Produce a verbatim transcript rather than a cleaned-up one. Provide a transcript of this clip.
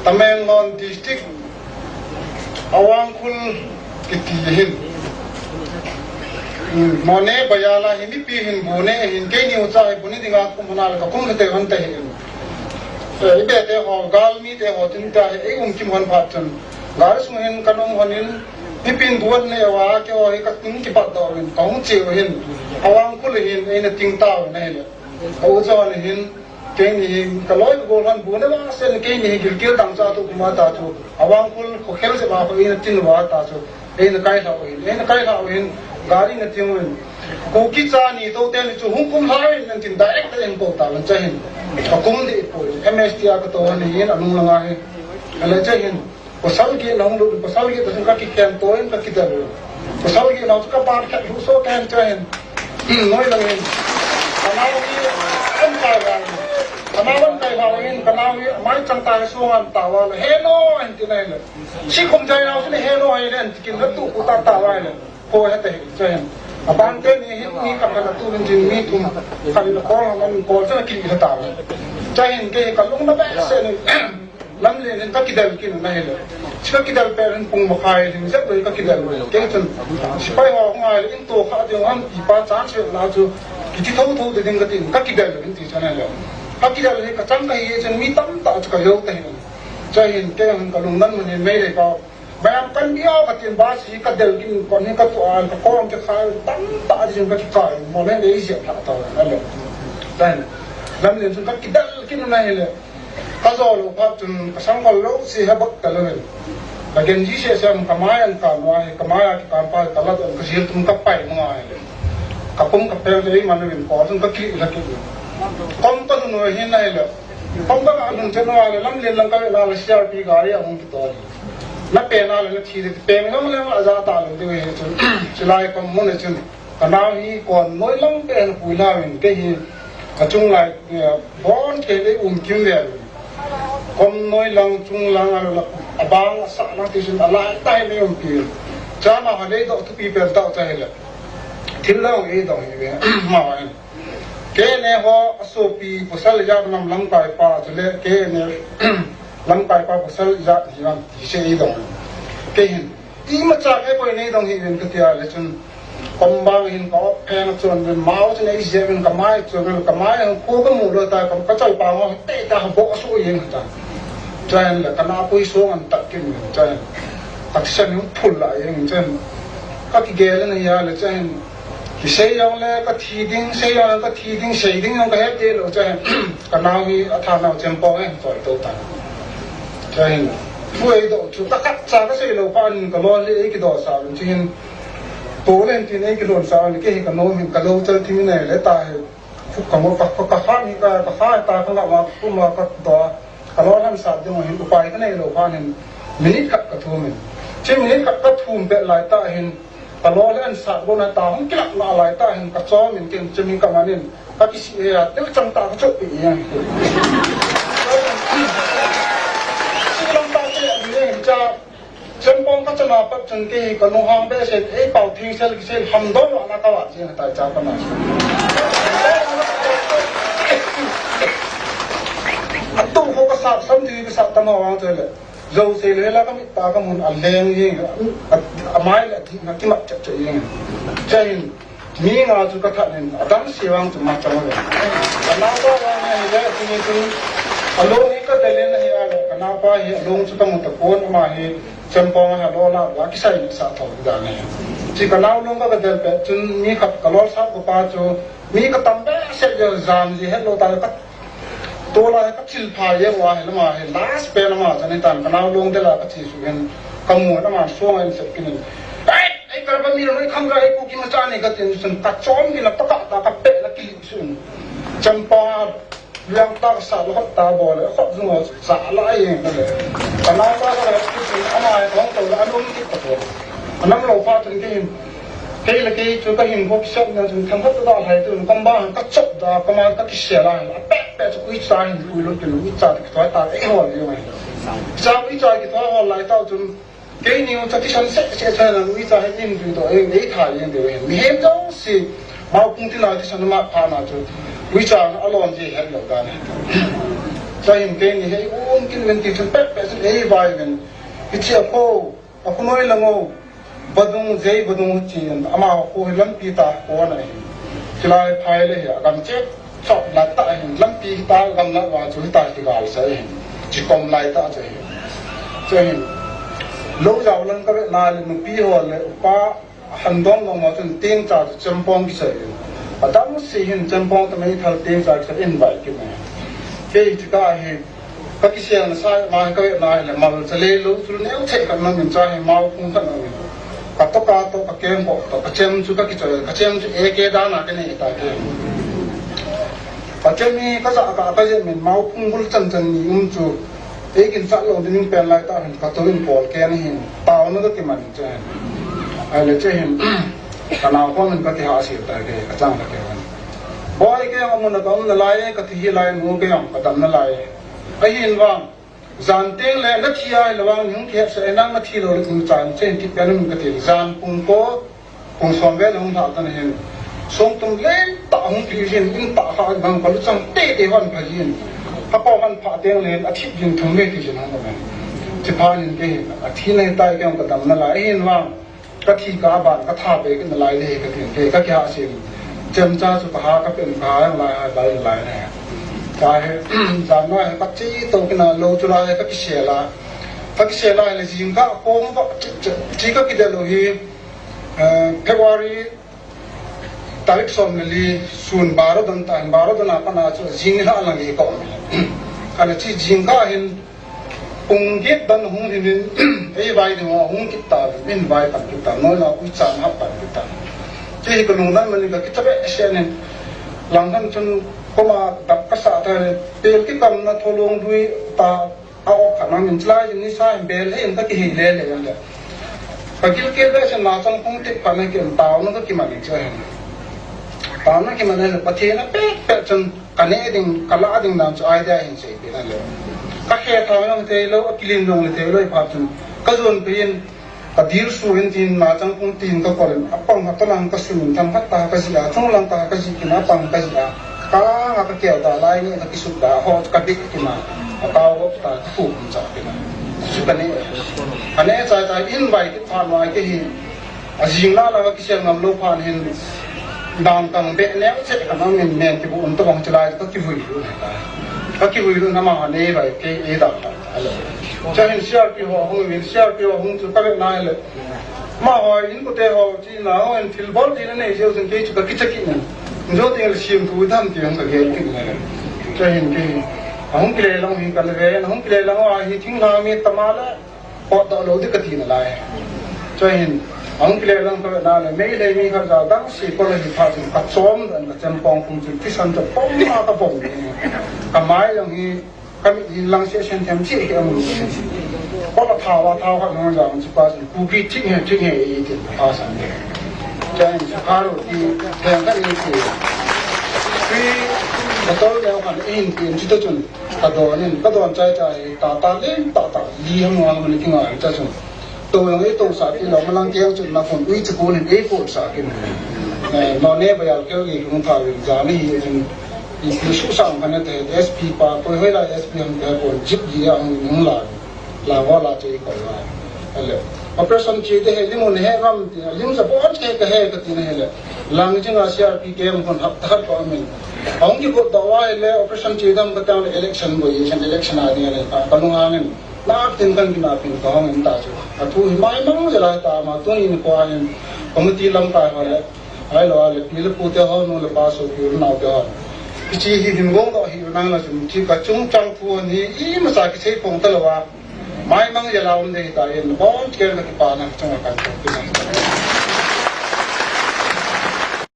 Tamenglong District, Awangkhul kiti hin. Hmm, Mone Bayala hi mipi hin bu ne hin keini ucha hi bu ne dinga kum hon a le ka kum kate hon te hin. Eh, i be te ho, galmi te ho tin ta hi, ei um kim hon phat chun. Gari sung hin ka nung hon in, mipin bu ne wa ke ho hi ka tin kipat doh in, ka hung che hin. Awangkhul hin, ei na ting ta u na hi le. Ka ucha hon hin, Keini hi ka loi ka gol hon bu ne vang sen keini hi gilkel dang cha tu kuma ta chu. Awangkhul kho khel se ma ko ina tin va ta chu. Eina kai hlau hin. Eina kai hlau hin. Gari na ting hin. Kuki cha ni to te ni chu hung kum hlau hin nan tin direct in ko ta lan cha hin. Ka kum de ko. M S T a ka to ni hin anung langa hi. Ala cha hin. Pasal geh na hung lut, pasal geh ta chun ka kikhen to in ka kidel. Pasal geh na chu ka ban khat lu so kan cha hin. Hmm, noi lang hin. Ka nau hi an kai lang. Ka nau an kai lang hin, ka nau hi mai chang ta hi so ngan ta wa le. He no an ti nai le. Si kum jai nau si le he no he le an ti kin la tu ku ta ta wa le. Ko he te cha hin. A ban te ni hin ni ka ka tu hin jin ni tum. Ka ni ko ngan ko cha ki ta wa. Cha hin ke ka lung na ba se ni. Lamlen in ka kidel kin na hi le. Ka kidel pe rin pung makhai hin jep ka kidel. Kei chun sipai ho ngai le in to kha ding an ti pa chan se la chu kiti tho tho de ding ka tin ka kidel in ti chan le. Ka kidel hi ka chang ka hi chun mi tam ta chu ka yo ta hin. Cha hin kei hin ka lung nan mun hin mei le pa. Bayam kan bia ka tin ba si ka del kin kon hin ka tu an ka kom ke khai tam ta di jing ka ki kai mo le le sia ta ta le. Dan lamlen chun ka kidel kin na hi le. Ka zo lo phat chun ka sang kol lo si ha bak ta lo hin. Ka gen ji se sem ka mai an ka no ai ka mai a ki kam pa ka lat an ka sil tum ka pai mo ai le. Ka pum ka pel te man lo hin ko chun ka ki la ki. Kom ka no hin ai le. Kom ka ka nun chen wa le lamlen lang ka la le C R P gari a hung ki to. Na pe na le na thi de pe ngam le ma za ta lo de he chun. Silai kom mo ne chun. Ka nau hi kon noi lang pen pui la min ke hi ka chung lai, eh, bon ke le um kim ve. Kom noi lang chung lang a la a bang sa na ti sin a lai tai me um pi. Cha ma ha le do tu pi pen tau cha he le. Thil lang e do he ve. Ma wa en. Ke ne ho a so pi pasal ja nam lam kai pa chu le ke ne lam kai pa pasal ja hi lam ti se e do. Ke hin. Imacha kei koi nei dong hi ven ka tia le chun. Kom bang hin ka op pheng chun ven mau chun ei je ven ka mai chun ven ka mai hung ko ka mu lo ta ka, ka chal pa ngo te ta bo su yeng ta. Chan le ka na pui so an tak kin ven chan. Ka sa ni phul la yeng chan. Ka ki gel na ya le chan. Ki sei yong le ka thi ding, sei yong le ka thi ding, sei ding yong ka het te lo chan. Ka nau hi a tha nau chem po nge choi to ta. Chan. Pui do chu ka khat cha ka sei lo pa an ka lo le ei ki do sa lun chin. To len tin ei ki lon sa lun ke hi ka no hin ka lo chal thi mi nai le ta hi. Khu ka mo ka, ka, ka ha ni ka, ka ha ta ka la ma ku ma ka do. Ka lo han sa ding hin upai ka nei lo pa hin. Minute khat ka thum hin. Chi minute khat ka thum pe lai ta hin. Ka lo le an sa bo na ta hung kilak na lai ta hin ka chom in kin chim in ka man in. Ka ki si e a, tel chang ta ka chop pi e. Si lang ta che a ni cha. Sempong ka chana pat chun ke ka nu hang be se, ei pau thing sel ki sel ham don wa na ka wa che na tai cha ka na. A tu ho ka sa, sam ti ka sa ta ma wa che le. Zo se le la ka mi ta ka mun a leng ying, a, a mai le ti na ki ma che che ying. Che hin. Mi nga chu ka that nin, a dam si vang chu ma chang le. Ka nau pa vang hi le, chu ni chu, a lo hi ka del in hi a le, ka nau pa hi, a lo chu ka mu ta kon, ama hi, chem pong ha lo la, la ki sai sa tho da ne. Chi ka nau long ka ka del pe, chun mi khat ka lo sa ko pa chu, mi ka tam be se yo zam ji het lo ta ka Tola ka chil pha ye wa he lama he last pen lama chani tan ka nau long de la ka chi su hen ka mu lama suang en sep kinin. Ai, ai ka ba mi lo kham ra ai ku ki ma chani ka tin sun ka chom ki la pa ka ta ka pe la ki sun. Champa liang ta sa lo ta bo le khot zung sa la ai ka le. Ka nau ta ka la ki sun ama ai kong to la alung ki ta ko. Anam lo pa tun ke hin. Kei le kei chu ka hin bok sep na chu thang khat da hai tu kam ba ka chop da ka ma ka ki se la. A pe pe chu ui cha hin kui lo ki lo ui cha ki thoi ta ei hol yo mai. Cha ui cha ki thoi hol lai ta chun kei ni cha ki san se se cha na ui cha hin in du do ei ei tha yin de. Mi hem dong si mau kung ti na ki san ma pha na chu ui cha a lon ji het lo da ne. Chuin keini hi um kit uvin ti chun pet pet chun eivai uvin. Hiche a kho, a kho noi lang o. Vadung, Jei Vadung chin, ama kho hi lampi tah a kon ahi. Chulai phai le hi, agam cheh chop lai tah ahi, lampi hi tah gam na va chu hi tah hi gal sa ahi. Chi kom lai tah chu ahi. Chu ahi. Lo jao lang ka ve na le nupi ho le upa, han dong dong ma chun tengcha chu chempong kisei. Adang si hin chempong ta mei thal tengcha kisei in vai ki me. Kei chu ka hi, ka kisel na sa ma ka ve na le mal cha le lo chu neo che ka na min cha hi mau phung ka na min. Ka to ka to ka kem bo to ka chem chu ka kichoi, ka chem chu e ke da na ke ne ta ke. Ka chem ni ka sa ka ka je min mau phung bul chan chan ni um chu. Ei kin sa lo ding pen lai ta hin ka to in pol ke ni hin. Tao na ka ki man che. Ai le che hin. Ka nao ko min ka ti ha si ta ke, ka chang ka ke. Boi ke ang mun ka um na lai, ka ti hi lai nu ke ang ka dam na lai. Ahin vang, jan teng le na thi a le vang hung kihet sa nang na thi lo le kum chan chen ti pen mun ka ti jan pung ko, pung som ve hung thal tan hin. Song tum le ta hung ki jin in ta kha bang ka lu chang te te hon pha jin. Ha pa hon pha teng le a thi jin thum ve ki jin hon me. Chi pha nin ke hin, a thi nei tai ke ang ka dam na lai hin vang. Ka thi ka ban ka tha pe ka na lai le ka tin ke ka kya sim. Chem cha chu ka ha ka pen ka ha lai ha lai lai ne. Ka he jan noi ka chi to ka na lo chu lai ka kisela. Ka kisela le jing ka ko mo chi ka kidel lo hi. Eh, February tarik som le li sun baro dan ta baro dan apa na chu jing ha lang i ko. Ka le chi jing ka hin Pung get dan hung hin in, ei vai ding ho hung kit ta, min vai pan kit ta, noi na ui chan hap pan kit ta. Ti hi ka lung dan man ka kit ta be se nen. Lang dan chun koma dap ka sa ta le, pel ki kam na tholong dui ta, a ok kha na min chlai ni sa hin bel he in ka ki hi le le le. Ka gil kel be se na chang kung tik pa na ki tao na ka ki man ni cha hin. Tao na ki man le, Pathen a pek pek chun Ka ne ding, ka la ding dan chu idea hin sei pi na le. Ka khe tha long thei lo, a kilin long le thei lo, i phat chun. Ka jon pe in, ka dil su in tin na chang kung tin ka kol in, a pang ha ta lang ka sun in tham khat ta ka ji a, chung lang ta ka ji kin a pang ka ji a. Ka nga ka kel ta lai ni ka kisuk ta, ho ka bi ki ma. Ka tao ta ka pu kum cha pi na. Su ka ne. Ka ne cha cha in vai ki pha ma ke hi. A jing la la ka kisel ngam lo phan hin dan kang be neu che ka mang min men ki bu un to bang chilai ka ki vui lu na ta. Ka ki vui lu na ma ha nei bai ke e da ta. Alo. Cha hin C R P ho hung min C R P ho hung chu ka be nai le. Ma ho in ku te ho chi na ho in thil bol ti na nei jeu sin ke chu ka ki cha ki na. Jo ti le sim tu dam ti hung ka gel ki na le. Cha hin ke. Hung ki le long hin ka le ve, hung ki le long a hi thing na mi ta ma le. Pot to lo di ka ti na lai. Cho hin, ang kile lang ka na le, mei le mi kha ja dang si ko le hi pha jin ka chom dan ka chem pong kum jin ti san to pong ma ka pong ni. Ka mai lang hi, ka mi hin lang se sen them chi ke am. Ko la thawa thawa ka nong ja ang chi pa jin ku ki thing he thing he i ti pa san de. Cho hin, sa ka ro ti, theng ka ni ti. Pi, ka tol le ka ni hin ti chi to chun. Ka don in, ka don chai chai, ta ta len, ta ta, li ham wang man ki ngai cha chu. To yang ei to sa ki lo, malang keng chu na phone, ui chu ko len, ei ko sa ki. Eh, no ne ba yal ke ki hung tha wi ja ni hi jin. I ki su sang ka ne te, S P pa, ko hoi la S P ham te ko, jip ji ya hung hung la. La wa la che ko la. Ale. Operation chi te he, lim un he ram ti, lim sa bon che ka he ka ti na he le. Lang jing a C R P ke hung hap ta ko min. Hung ki ko to wa le, operation chi dam ka tang le election bo yi, election a ding le ka, ka lung a ngin. Na tin kan ki na pin ka hung in ta chu. A thu hi mai mang je la ta ma, tu ni ko a ngin. Committee lam ka ho le. Ai lo a le, pi le pu te ho, nu le pa so, pi le nau te ho. Ki chi hi hin gong do hi nang la chun, chi ka chung chang thu ni, i ma sa ki sei pong ta lo wa. Mai mang je la um de ta yin, bon ken ka ki pa na, chung ka kan ki na.